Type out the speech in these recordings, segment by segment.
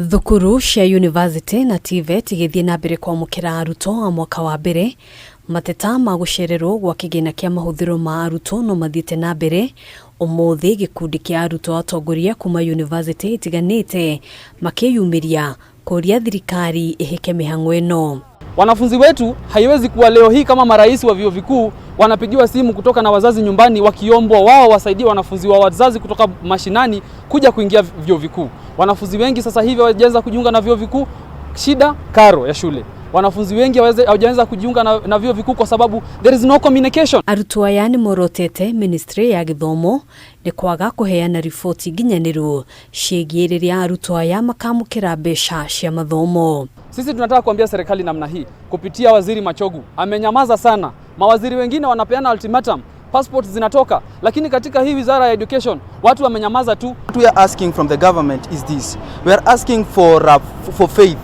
Thukuru cia yunivasĩtĩ na TVET igĩthiĩ na mbere kwamũkĩra arutwo a mwaka wa mbere, mateta ma gũcererwo gwa kĩgĩna kĩa mahũthĩro ma arutwo no mathiĩte na mbere. Ũmũthĩ gĩkundi kĩa arutwo atongoria kuma yunivasĩtĩ itiganĩte makĩyumĩria kũria thirikari ĩhĩke mĩhang'o ĩno. Wanafunzi wetu haiwezi kuwa leo hii kama marais wa vyuo vikuu wanapigiwa simu kutoka na wazazi nyumbani wakiombwa wao wasaidie wanafunzi wa wazazi kutoka mashinani kuja kuingia vyuo vikuu. Wanafunzi wengi sasa hivi hawajaanza kujiunga na vyuo vikuu, shida karo ya shule. Wanafunzi wengi hawajaanza kujiunga na vyuo vikuu kwa sababu there is no communication. Arutwo aya nĩ morotete ministry ya gĩthomo nĩ kwaga kũheana riboti nginyanĩru ciĩgiĩ rĩrĩa arutwo aya makamũkĩra mbeca cia mathomo. Sisi tunataka kuambia serikali namna hii kupitia Waziri Machogu, amenyamaza sana. Mawaziri wengine wanapeana ultimatum, passport zinatoka, lakini katika hii wizara ya education watu wamenyamaza tu. What we are asking from the government is this. We are asking for faith.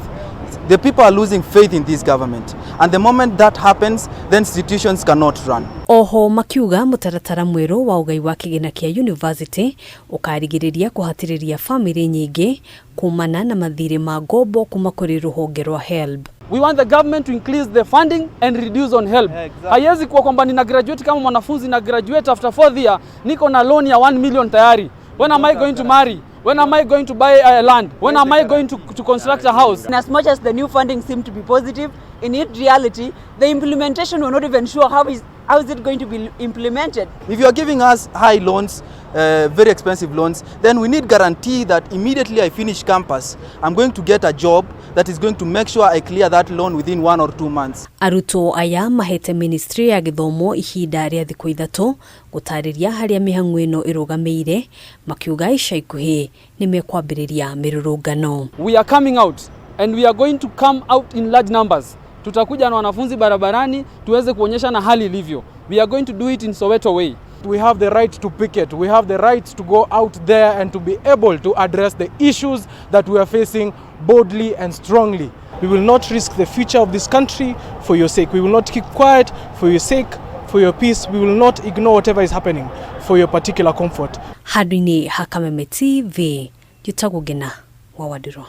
The people are losing faith in this government. And the moment that happens, then institutions cannot run. Oho makiuga mũtaratara mwerũ wa ũgai wa kĩgĩna kĩa university ũkarigĩrĩria kũhatĩrĩria bamĩrĩ nyingĩ kumana na mathirĩ ma ngombo kuma kũrĩ rũhonge rwa HELB. We want the government to increase the funding and reduce on HELB. Haiwezi kuwa kwamba nina graduate kama mwanafunzi na graduate after fourth year, niko na loan ya 1 million tayari. When am I going to marry? When am I going to buy a land? When am I going to construct a house? And as much as the new funding seemed to be positive, in it reality, the implementation, we're not even sure how is it going to be implemented. If you are giving us high loans, very expensive loans, then we need guarantee that immediately I finish campus, I'm going to get a job that is going to make sure I clear that loan within 1 or 2 months. Arutwo aya mahete ministry ya gĩthomo ihinda rĩa thikũ 3 gũtarĩria harĩa mĩhang'o ĩno ĩrũgamĩire, makiuga ica ikuhĩ nĩ mekwambĩrĩria mĩrũrũngano. We are coming out and we are going to come out in large numbers. Tutakuja na wanafunzi barabarani tuweze kuonyesha na hali ilivyo. We are going to do it in Soweto way. We have the right to picket. We have the right to go out there and to be able to address the issues that we are facing boldly and strongly. We will not risk the future of this country for your sake. We will not keep quiet for your sake, for your peace. We will not ignore whatever is happening for your particular comfort. Handũ-inĩ ha Kameme TV, njĩtagwo Ngina wa Wandirũ.